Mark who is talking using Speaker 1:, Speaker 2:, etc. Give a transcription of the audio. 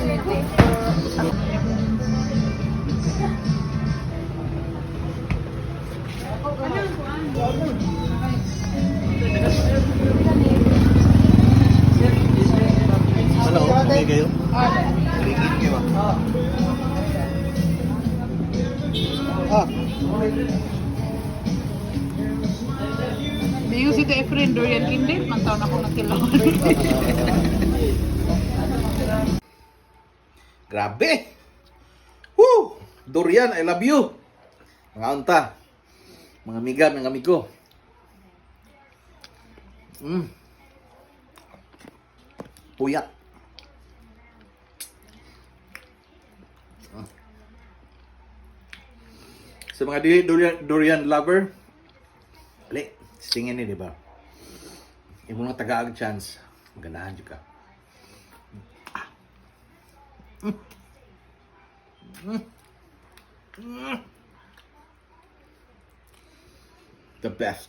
Speaker 1: Hello, okay kayo? Ligid kayo ba? Ah.
Speaker 2: Di si Efren Dorian Kindit, man taon ako nakilawan.
Speaker 1: Grabe! Woo! Durian, I love you! Mga unta. Mga amiga, mga amigo. Puyat. Sa mga dili durian lover, ali, stingin ni, di ba? Imo lang tagaag chance, maganahan jud ka. The best.